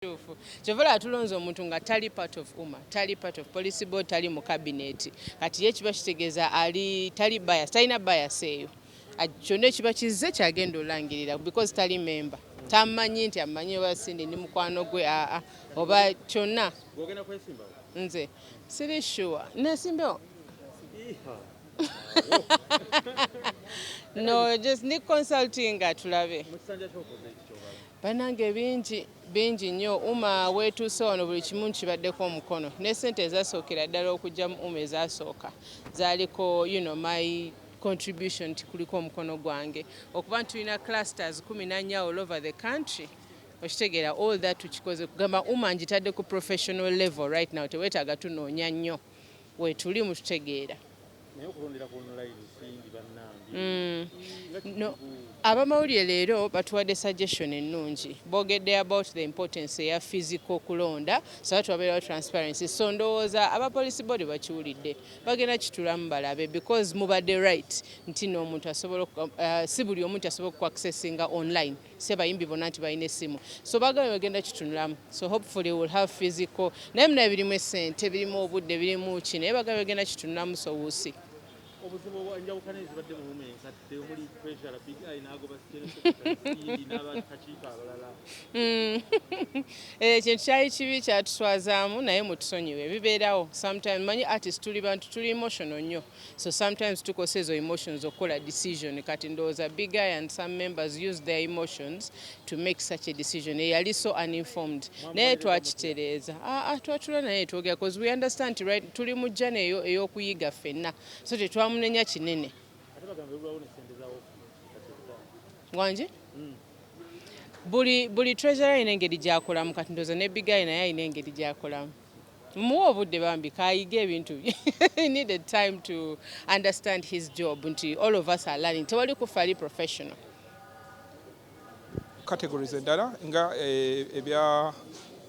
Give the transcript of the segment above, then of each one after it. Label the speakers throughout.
Speaker 1: Kituufu. Kyova olaba tulonze omuntu nga tali part of UMA, tali part of policy board, tali mu cabinet. Kati ye kiba kitegeeza ali tali bias, talina bias eyo. Kyonna ekiba kizze kyagenda olangirira because tali member. Tamanyi nti amanyi oba Cindy ndi mukwano gwe, aa, oba kyonna.
Speaker 2: Gwogenda kwesimbawo?
Speaker 1: Nze siri sure. Nesimbewo? No, just ni consulting tulabe.
Speaker 2: Mu kisanja kyokoze ekyo?
Speaker 1: Bannange, bingi bingi nnyo. UMA weetuuse wano, buli kimu nkibaddeko omukono, ne sente ezasookera ddala okujja mu UMA, ezasooka zaaliko my contribution, nti kuliko omukono gwange okuba nti tulina clusters 14 all over the country. Okitegeera? All that tukikoze kugamba UMA ngitadde ku professional level. Right now teweetaaga tunoonya nnyo, weetuli mututegeera.
Speaker 2: Naye okulondera ku online, Cindy, bannange.
Speaker 1: No, abamawulire leero batuwadde suggestion ennungi. Boogedde about the importance eya physical kulonda, so that wabeerawo transparency. So ndowooza aba policy board bakiwulidde, bagenda kitulamu balabe, because mubadde right nti n'omuntu asobola si buli omuntu asobola okuaccessinga online, si abayimbi bonna nti balina essimu. So bagambye bagenda kitunulamu, so hopefully we'll have physical. Naye munaye birimu essente, birimu obudde, birimu ki, naye bagambye bagenda kitunulamu, so we'll see.
Speaker 2: Obuzibu, enjawukana ezibadde mu UMA enkadde, omuli treasurer Big Eye n'agoba Cindy n'abakakiiko abalala.
Speaker 1: Ekintu kyali kibi, kyatuswazaamu, naye mutusonyiwe, bibeerawo sometimes. Manyi artist tuli bantu, tuli emotional nnyo, so sometimes tukosa ezo emotions okukola decision. Kati ndowooza Big Eye and some members use their emotions to make such a decision eyali so uninformed, naye twakitereeza. Ah, ah, twatula naye twogera because we understand nti right, tuli mu journey eyo ey'okuyiga ffenna, so tetwamunenya kinene.
Speaker 2: Ate bagamba olwawo ne sente za ofiisi kati etaano.
Speaker 1: Wangi buli treasurer alina engeri gyakolamu. Kati ndowooza ne Big Eye naye alina engeri gyakolamu. Muwe obudde bambi kayiga ebintu bye. He needed time to understand his job, nti all of us are learning, tewali kufa ali professional.
Speaker 3: Categories endala nga ebya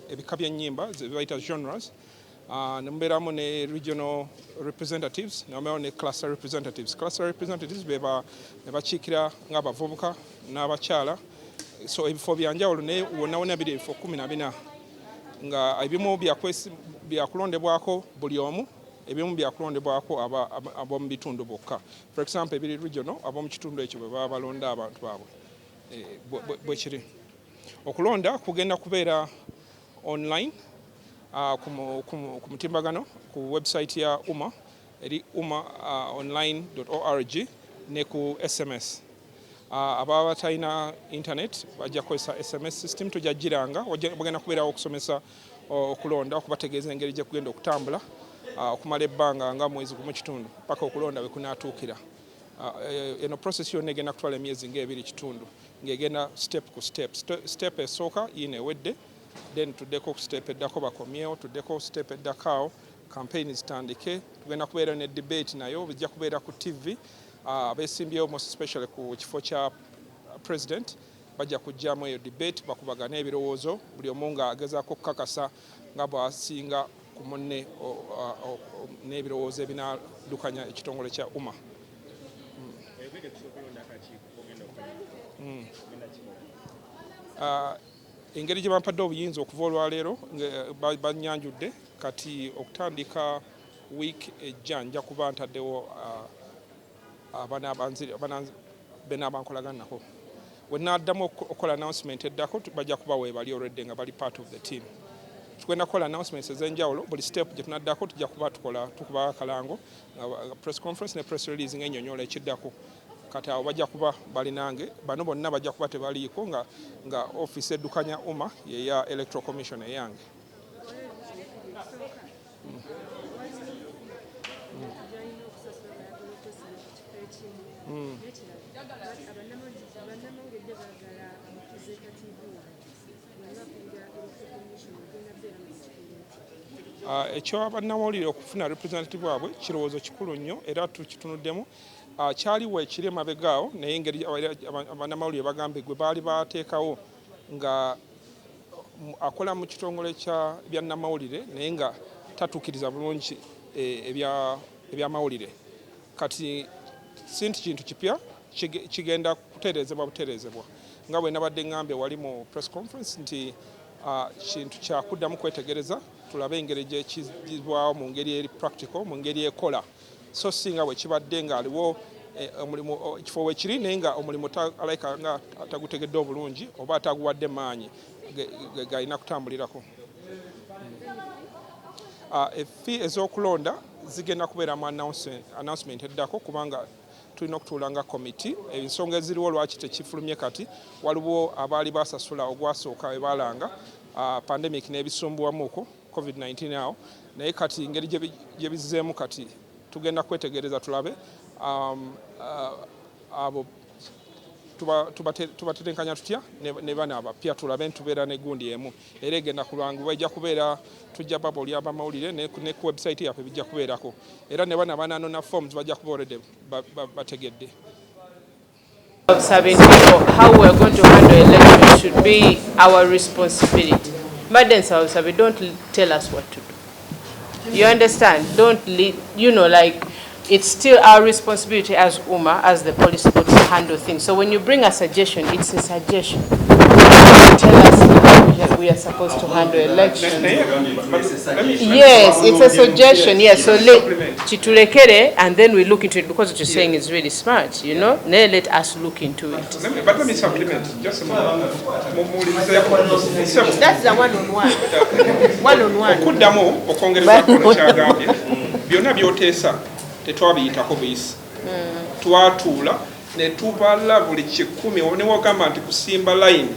Speaker 3: ebika by'ennyimba ze bayita genres, ne mubeeramu ne regional representatives, ne mubeeramu ne cluster representatives. Cluster representatives beba ne bakiikira ng'abavubuka n'abakyala. So ebifo byanjawulo, naye wonna wonna biri ebifo 14, nga ebimu byakulondebwako buli omu, ebimu byakulondebwako ab'omu bitundu bokka. For example, ebiri regional, ab'omu kitundu ekyo bwe baba balonda abantu baabwe. Bwe kiri. Okulonda kugenda kubeera online, ku mutimbagano, ku website ya UMA eri uma online org, ne ku SMS. Ababa batalina internet bajja kukozesa SMS system, tujja giranga. Bagenda kubeerawo okusomesa okulonda, okubategeeza engeri gye kugenda okutambula, okumala ebbanga nga mwezi gumu kitundu paka okulonda we kunaatuukira. Eno process yonna egenda kutwala emyezi ng'ebiri kitundu, ng'egenda step ku step. Step esooka yiino ewedde, then tuddeko ku step eddako, bakomyewo, tuddeko step eddako, awo campaign zitandike. Tugenda kubeera ne debate, nayo bijja kubeera ku TV. Abeesimbyewo, most especially ku kifo kya president, bajja kujjamu eyo debate, bakubagane ebirowoozo, buli omu ng'agezaako okukakasa nga bw'asinga ku munne n'ebirowoozo ebinaddukanya ekitongole kya UMA.
Speaker 2: Oyogedde ku kyokulonda akakiiko kogenda okukola. Ogenda kikola?
Speaker 3: Engeri gye bampadde obuyinza okuva olwaleero, banyanjudde kati, okutandika wiiki ejja nja kuba ntaddewo benaabankolagana nako. Wenaddamu okukola announcement eddako, bajja kuba weebali already nga bali part of the team. Tugenda kukola announcements ez'enjawulo. Buli step gye tunaddako tujja kuba tukola, tukuba akalango, press conference ne press release ng'ennyonnyola ekiddako. Kati awo bajja kuba balinange, bano bonna bajja kuba tebaliiko, nga office eddukanya UMA yeya Electoral Commission eyange.
Speaker 4: Gyalina okusasula ng'ayagala okwesimba ku kifo ekimu. N'ekirala, bannamawulire jjo baagala representative waabwe bw'aba akulira Electoral Commission, agenda beera mu kifo eki?
Speaker 3: Ekya bannamawulire okufuna representative waabwe kirowoozo kikulu nnyo era tukitunuddemu. Kyaliwo ekiri emabega awo, naye engeri bannamawulire bagambye gwe baali bateekawo nga akola mu kitongole kya byannamawulire, naye nga tatuukiriza bulungi ebyamawulire. Kati si nti kintu kipya, kigenda kutereezebwa butereezebwa, nga bwe nabadde ŋŋambye wali mu press conference nti Kintu kyakuddamu kwetegereza, tulabe engeri gyekizibwawo mu ngeri eri practical, mu ngeri ekola, so si nga bwe kibadde ng'aliwo omulimu ekifo wekiri, naye nga omulimu alabika nga tagutegedde obulungi oba ataguwadde maanyi galina kutambulirako. Effi ez'okulonda zigenda kubeera mu announcement eddako, kubanga tulina okutuula nga komiti. Ensonga eziriwo lwaki tekifulumye kati, waliwo abaali basasula ogwasooka we balanga pandemic n'ebisumbuwamuuko COVID-19 awo, naye kati engeri gye bizzeemu, kati tugenda kwetegereza tulabe abo tubatetenkanya tutya ne bano abapya, tulabe ntubeera negundi emu era egenda kulwangibwa. Ejja kubeera, tujja baba oli abamawulire ne ku website yaffe bijja kubeerako, era ne bano abananona forms bajja kuba already bategedde.
Speaker 1: Observing people, how we are going to handle election should be our responsibility. But then, Sabi, don't tell us what to do. You understand? Don't lead, like, it's still our responsibility as UMA, as the policy board, to handle things. So when you bring a suggestion, it's a suggestion. Don't tell us how we are supposed to handle elections. Yes, it's a suggestion. Yes, so let kitulekere and then we look into it, because what you're saying is really smart. Then let us look into it.
Speaker 3: But let me supplement just a moment. Muwulirizeeko.
Speaker 5: That's the one on one. One on one.
Speaker 3: Okuddamu okwongerezaako kyagambye, byonna by'oteesa tetwabiyitako buyisi. Twatuula ne tubala buli kikumi, ne wogamba nti kusimba line,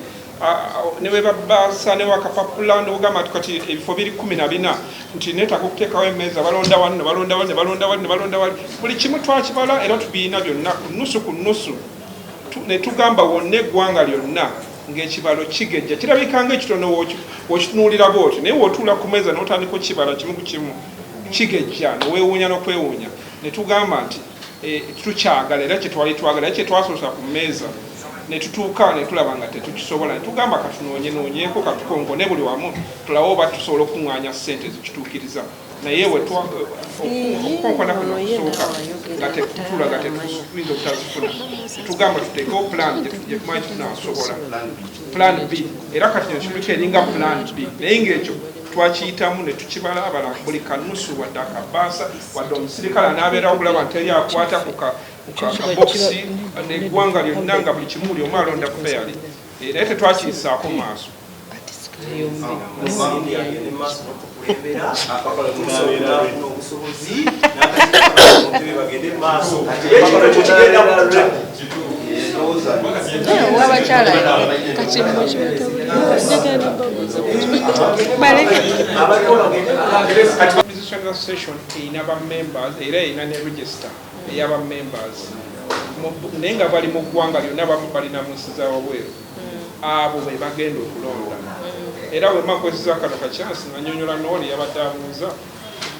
Speaker 3: ne bwe babaasa ne wakapapula, ne wogamba nti kati ebifo biri 14, nti neetaaga okuteekawo emmeeza, balonda wano ne balonda wali ne balonda wali ne balonda wali. Buli kimu twakibala era tubiina byonna ku nnusu ku nnusu. Ne tugamba wonna eggwanga lyonna ng'ekibalo kigejja, kirabika nga ekitono w'okitunuulira bw'oti, naye w'otuula ku meeza n'otandika okibala kimu ku kimu, kigejja neweewuunya n'okwewuunya. Ne tugamba nti tukyagala era kyetwali twagala era kyetwasoosa ku mmeeza, ne tutuuka ne tulaba nga tetukisobola, ne tugamba katunoonyenoonyeeko, katukonkone buli wamu, tulabe oba tusobola okuŋŋaanya ssente zikituukiriza. Naye okukonkona kuno okusooka nga tetulaga tetuyinza obutazifuna, netugamba tuteekewo plan gye tumanyi tunasobola, plan B. Era kati kino kiriko eringa plan B, naye ng'ekyo twakiyitamu ne tukibala abala buli kanusu, wadde akabaasa, wadde omusirikale anaabeerawo okulaba nti teri akwata ku kabokisi, neggwanga lyonna nga buli kimu buli omu alonda fairly. Naye tetwakiyisaako maaso.
Speaker 6: Mugambye agende mu maaso n'okukulembera, tusobola okufuna obusobozi n'akakiiko bagende mu maaso, ekintu ekyo kigenda kuta.
Speaker 5: Owabakyala kati njagala mbabuuza baleke.
Speaker 6: Abaliwo bagende.
Speaker 3: Kati Musicians Association erina ba members era erina ne register ey'aba members, naye nga bali mu ggwanga lyonna, bamu balina mu nsi za wabweru. Abo be bagenda okulonda. Era bwe makozesa kano ka chance nga nnyonnyola nooli yabadde abuuza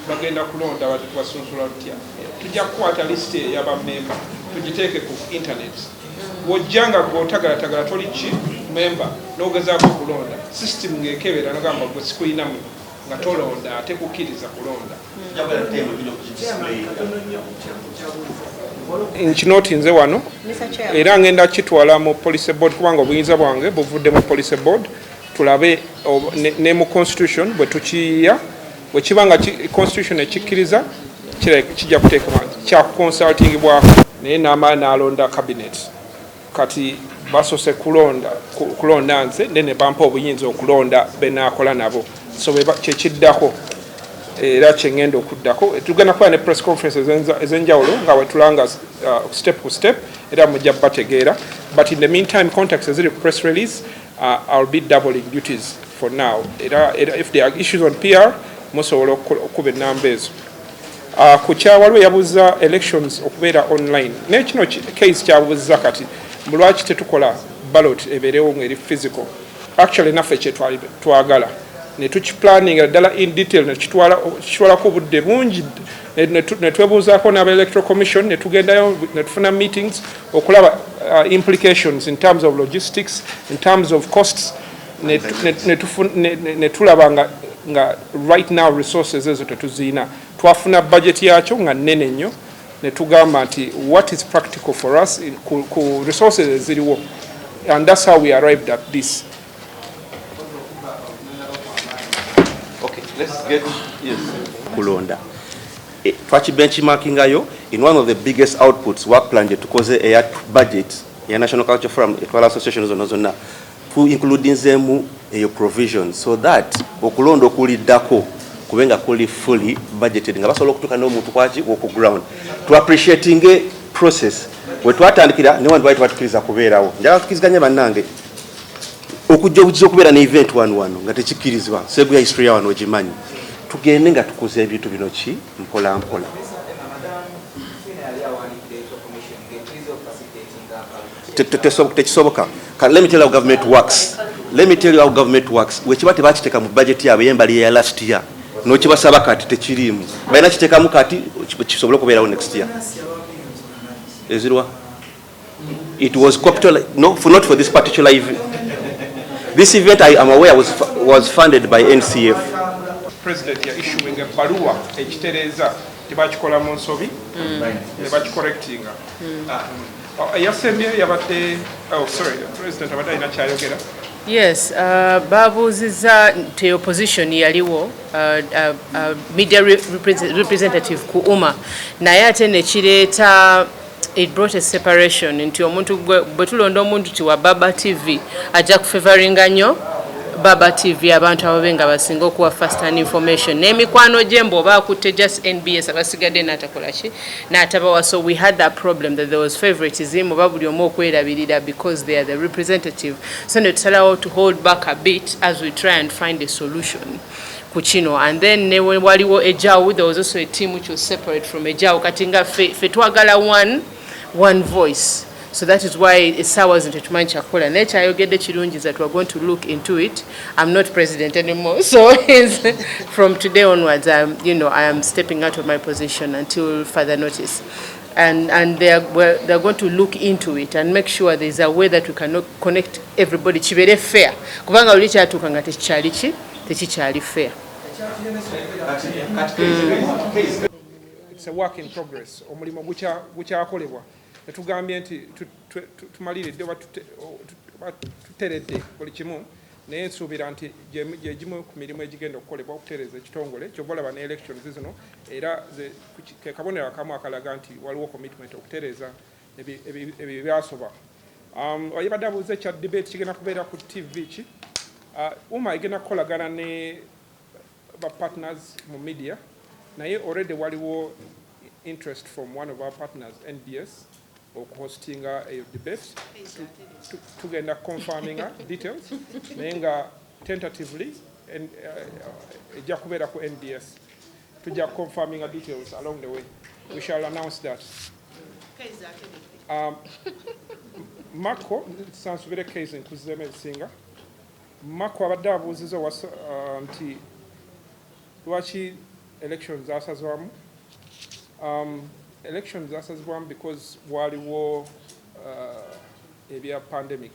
Speaker 3: bagenda kulonda bati tubasunsula tutya, tujja kukwata lisiti ey'abamemba tugiteeke ku internet. Wojja nga gweotagalatagala toli ki memba n'ogezaako okulonda, system ng'ekebera nogamba gwe sikulina muno, nga tolonda ate kukkiriza kulonda. Nkinootinze wano era ngenda kitwala mu policy board, kubanga obuyinza bwange buvudde mu policy board. Tulabe ne mu constitution bwe tukiyiya, bwe kiba nga constitution ekikkiriza, kijja kuteekebwa kyakuconsultingibwako. Naye n'amala n'alonda cabinet. Kati basoose kulonda nze, ne bampa obuyinza okulonda benaakola nabo. So kyekiddako era kyengenda okuddako, tugenda kuba ne press conference ez'enjawulo nga wetulanga step ku step, era mujja bategeera. But in the meantime, contacts eziri ku press release. I'll be doubling duties for now, era if there are issues on PR, musobola okuba enamba ezo. Ku kyawaliwo yabuuza elections okubeera online, naye kino case kyabuuza kati mbu lwaki tetukola ballot ebeerewo ng'eri physical? Actually naffe kyetwali twagala ne tukiplaninga ddala in detail, ne kitwalako obudde bungi, ne twebuuzaako n'aba Electoral Commission, ne tugendayo ne tufuna meetings okulaba implications in terms of logistics, in terms of costs, ne tulaba nga right now resources ezo tetuziina. Twafuna budget yakyo nga nnene nnyo, ne tugamba nti what is practical for us ku resources eziriwo, and that's how we arrived at this.
Speaker 7: Let's get, yes. Kulonda. Twakibenchmarkingayo in one of the biggest outputs, work plan gye tukoze eya budget eya National Culture Forum etwala association zonna zonna, tu includinzeemu eyo provision so that okulonda okuliddako kube nga kuli fully budgeted, nga basobola okutuuka n'omuntu kwaki woku ground. Tu appreciating process we twatandikira ne wandi bali tebatukkiriza kubeerawo. Njagala tukkiriziganye, bannange, okujja okujja okubeera ne event wano wano nga tekikkirizibwa. Seguya history ya wano ogimanyi. Tugende nga tukuza ebintu bino ki mpola mpola.
Speaker 8: Yali awandiikira Electoral Commission ng'ekkiriza okufacilitatinga akalulu.
Speaker 7: Tekisoboka. Let me tell you how government works. Let me tell you how government works. Wekiba tebakiteeka mu budget yaabwe ey'embali ya last year, n'okibasaba kati, tekiriimu. Balina kiteekamu kati kisobole okubeerawo next year. Ezirwa it was capital, no, for not for this particular event. This event, I am aware, was funded by NCF.
Speaker 3: President ya issuing ebbaluwa ekitereeza, tebakikola mu nsobi ne bakicorrectinga. Oh, eyasembyeyo yabadde, oh sorry, President abadde alina kyayogera.
Speaker 1: Yes, babuuzizza nti opposition yaliwo, media representative ku UMA, naye ate nekireeta, it brought a separation nti omuntu bwe tulonda omuntu ti wa Baba TV, ajja kufavoringa nnyo Baba TV, abantu ababe nga basinga okuwa first hand information n'emikwano gye, mbu oba akutte just NBS, abasigadde n'atakola ki, n'atabawa. So we had that problem that there was favoritism, oba buli omu okwerabirira because they are the representative. So ne tusalawo to hold back a bit as we try and find a solution ku kino. And then ne waliwo ejawu, there was also a team which was separate from ejawu. Kati nga ffe twagala one voice. So that is why essaawa zino tetumanyi kyakukola, naye kyayogedde kirungi that we are going to look into it. I'm not president anymore, so from today onwards I am stepping out of my position until further notice, and they are, well, they are going to look into it and make sure there is a way that we can connect everybody, kibeere fair, kubanga luli kyatuuka nga tekikyali ki, tekikyali fair.
Speaker 3: It's a work in progress. Omulimu gukyakolebwa. Tetugambye nti tumaliridde oba tuteredde buli kimu, naye nsuubira nti gye gimu ku mirimu egigenda okukolebwa okutereeza ekitongole. Kyova olaba ne elections zino era ke kabonero akamu akalaga nti waliwo commitment okutereeza ebyo byasoba. Yabadde abuuza ekya debate, kigenda kubeera ku TV ki? UMA egenda kukolagana ne ba partners mu media, naye already waliwo interest from one of our partners, NBS, okuhostinga eyo debate. Tugenda confirminga details, naye nga tentatively ejja kubeera ku NBS. Tujja confirminga details along the way. We shall announce that. Mako sansubire case nkuzeemu ebisinga. Mako abadde abuuziza nti lwaki elections zasazwamu. Elections zasazibwamu because waliwo ebya pandemic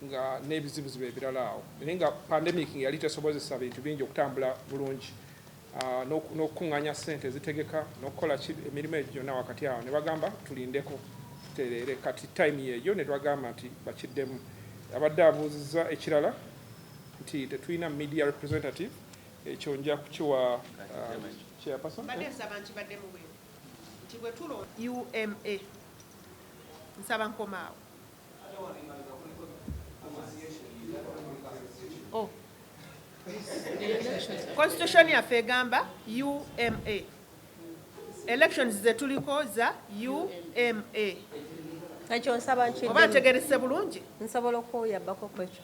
Speaker 3: nga n'ebizibuzibu ebirala awo, naye nga pandemic yali tesobozesa bintu bingi okutambula bulungi, n'okukuŋŋaanya ssente ezitegeka n'okukola emirimu egyo gyonna wakati awo, ne bagamba tulindeko tutereere. Kati time yeeyo ne twagamba nti bakiddemu. Abadde abuuziza ekirala nti tetulina media representative. Ekyo nja kukiwa chairperson.
Speaker 5: Mbadde nsaba nkibaddemu bwe nti bwe tulonda UMA, nsaba nkomaawo. Oh. Constitution yaffe egamba UMA, elections zetuliko za UMA.
Speaker 9: Ekyo nsaba
Speaker 5: Oba
Speaker 9: nkiddemu.
Speaker 5: Ntegerese bulungi.
Speaker 9: Nsobola okuyambako ku ekyo,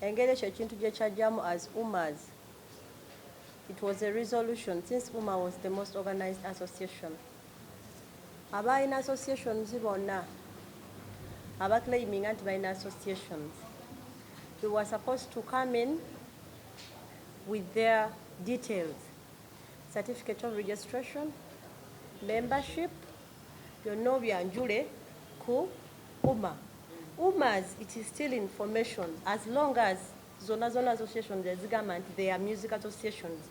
Speaker 9: engeri ekyo ekintu gye kyajjamu. As UMAs, it was a resolution. Since UMA was the most organized association, abalina associations bonna abaclaiminga nti balina associations, we were supposed to come in with their details, certificate of registration, membership, byonna obyanjule ku UMA. UMAs, it is still information. As long as zonna zonna associations ezigamba nti they are music associations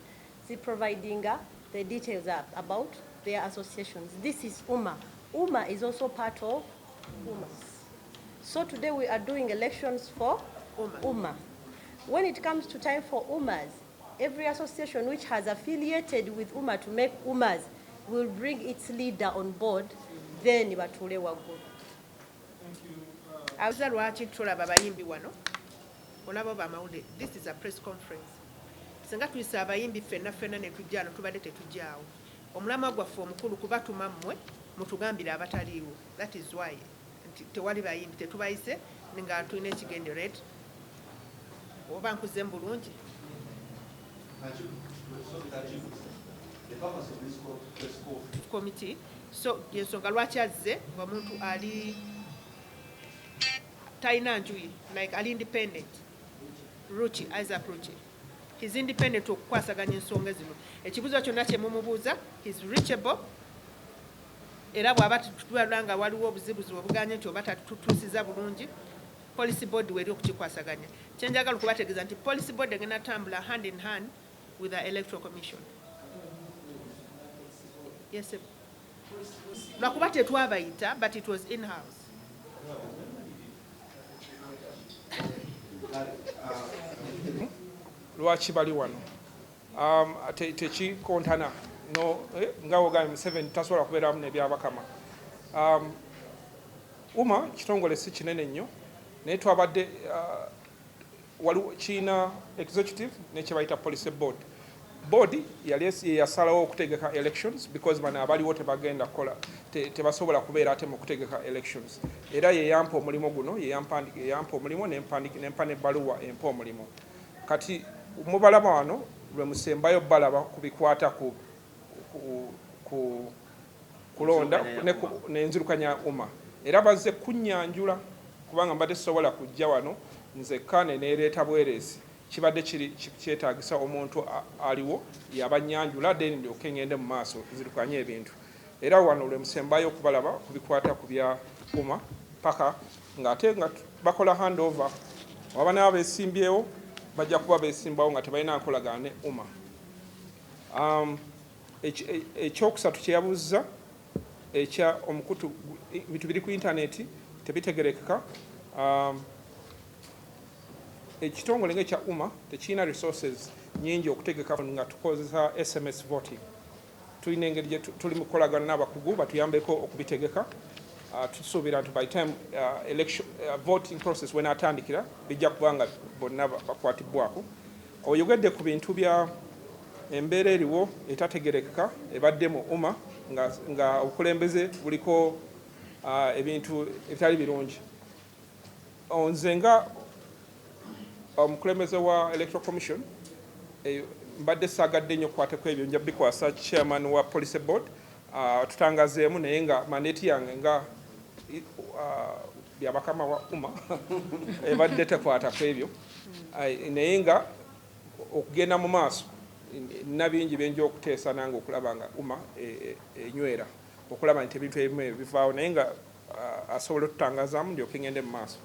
Speaker 9: ziprovidinga the details about their associations. This is UMA. UMA is also part of UMAs. So today we are doing elections for
Speaker 5: UMA.
Speaker 9: UMA. When it comes to time for UMAs, Every association which has affiliated with UMA to make UMAs will bring its leader on board, then batuule waggulu.
Speaker 5: Abuza lwaki tulaba abayimbi wano, olaba bamawulire. This is a press conference. Singa tuyisa abayimbi ffenna ffenna ne tujja ano, tubadde tetujjaawo. Omulamwa gwaffe omukulu kubatuma mmwe mutugambire abataliiwo. That is why nti tewali bayimbi, tetubayise nga tulina ekigenderere. Oba nkuze bulungi?
Speaker 6: The purpose of this press conference
Speaker 5: Committee. So yensonga lwaki azze ngaomuntu ali talina njuyi, like ali independent. Ruchi, Isaac Ruchi, he's independent okukwasaganya ensonga zino. Ekibuuzo kyonna kye mumubuuza, he's reachable. Era bw'aba tutulaba nga waliwo obuzibuzibu obuganye nti oba tatutuusiza bulungi, policy board weri okukikwasaganya. Kyenjagala okubategeeza nti policy board egenda tambula hand in hand with the Electoral Commission. Yes, sir. Lwakuba tetwabayita, but it was in house.
Speaker 3: Lwaki bali wano? Tekikontana no, nga wogambye, Museveni tasobola kubeeramu n'ebyabakama. UMA kitongole si kinene nnyo, naye twabadde waliwo kiina executive nekyebayita policy board. Board yali yasalawo okutegeka elections because bano abaliwo tebagenda kukola, tebasobola kubeera ate mu kutegeka elections. Era yeyampa omulimu guno, yeyampa omulimu nempa nebbaluwa empa omulimu. Kati mubalaba wano lwe musembayo balaba ku bikwata ku kulonda n'enzirukanya UMA. Era bazze kunnyanjula kubanga mbadde sisobola kujja wano nzekka ne neereeta bwereesi. Kibadde kiri kyetaagisa omuntu aliwo yabannyanjula, then ndyoke ngende mu maaso nzirukanye ebintu. Era wano lwe musembayo okubalaba ku bikwata ku bya UMA paka ng'ate nga bakola handover. Waba n'abeesimbyewo bajja kuba beesimbawo nga tebalina nkolagana ne UMA. Ekyokusatu kye yabuuzza ekya omukutu, ebintu biri ku intaneti tebitegerekeka. Ekitongole ng'ekya UMA tekirina resources nyingi okutegeka nga tukozesa SMS voting. Tulina engeri gye tuli mu kukolagana n'abakugu batuyambeko okubitegeka. Tusuubira nti by time election, voting process wenaatandikira, bijja kuba nga bonna bakwatibwako. Oyogedde ku bintu bya embeera eriwo etategerekeka ebadde mu UMA nga obukulembeze buliko ebintu ebitali birungi. Nze nga omukulembeze wa Electoral Commission, mbadde saagadde nnyo okukwatako ebyo, nja bikwasa chairman wa policy board tutangazeemu, naye nga mandate yange nga byabakama wa UMA ebadde tekwatako ebyo. Naye nga okugenda mu maaso nina bingi byenja okuteesa nange okulaba nga UMA enywera, okulaba nti ebintu ebimu ebyo bivaawo, naye nga asobola otutangazaamu ndyoke ngende mu maaso.